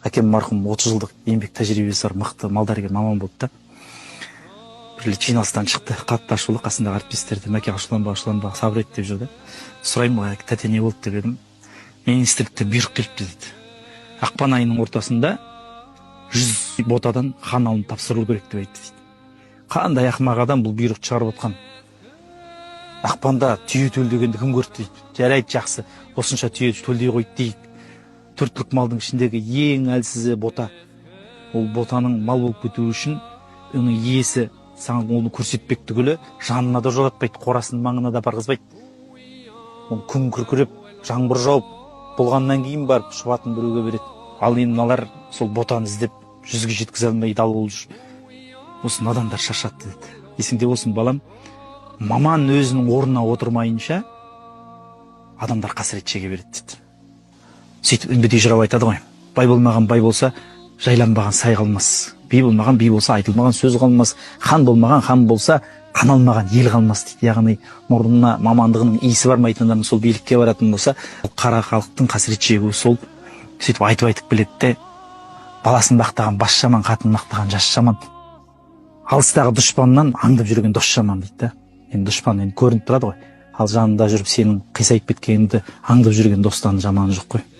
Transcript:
Әкем марқұм 30 жылдық еңбек тәжірибесі бар мықты малдәрігер маман болды да. Бір рет жиналыстан шықты, қатты ашулы. Қасындағы әріптестерді: «Мәке, ашуланба, ашуланба, сабыр ет», – деп жүр да. Сұраймын ғой: «Тәте, не болды?» – деп едім. «Министрліктен бұйрық келіпті, – дейді, – ақпан айының ортасында 100 ботадан қан алынып тапсырылу керек деп айтты», – дейді. «Қандай ақымақ адам бұл бұйрықты шығарып отқан? Ақпанда түйе төлдегенді кім көрді?» – дейді. Жарайды, жақсы, осынша түйе төлдей қойды дейік. Төрт түлік малдың ішіндегі ең әлсізі бота. Ол ботаның мал болып кетуі үшін оның иесі саған оны көрсетпек түгілі, жанына да жолатпайды, қорасының маңына да барғызбайды. Ол күн күркіреп, жаңбыр жауып болғаннан кейін барып шұбатын біреуге береді. Ал енді мыналар сол ботаны іздеп, 100-ге жеткізе алмай дал болып жүр. Осы надандар шаршатты, деді. Есіңде болсын, балам, маман өзінің орнына отырмайынша, адамдар қасірет шеге береді, дейді. Сөйтіп Үмбетей жырау айтады ғой: «Бай болмаған бай болса, жайланбаған сай қалмас. Би болмаған би болса, айтылмаған сөз қалмас. Хан болмаған хан болса, қаналмаған ел қалмас», – дейді. Яғни мұрнына мамандығының иісі бармайтын адам сол билікке баратын болса, қара халықтың қасірет шегуі сол. Сөйтіп айтып айтып келеді де: «Баласын мақтаған бас жаман, қатынын мақтаған жас жаман, алыстағы дұшпаннан аңдып жүрген дос жаман», – дейді да. Енді дұшпан енді көрініп тұрады ғой, ал жанында жүріп сенің қисайып кеткеніңді аңдып жүрген достан жаманы жоқ қой.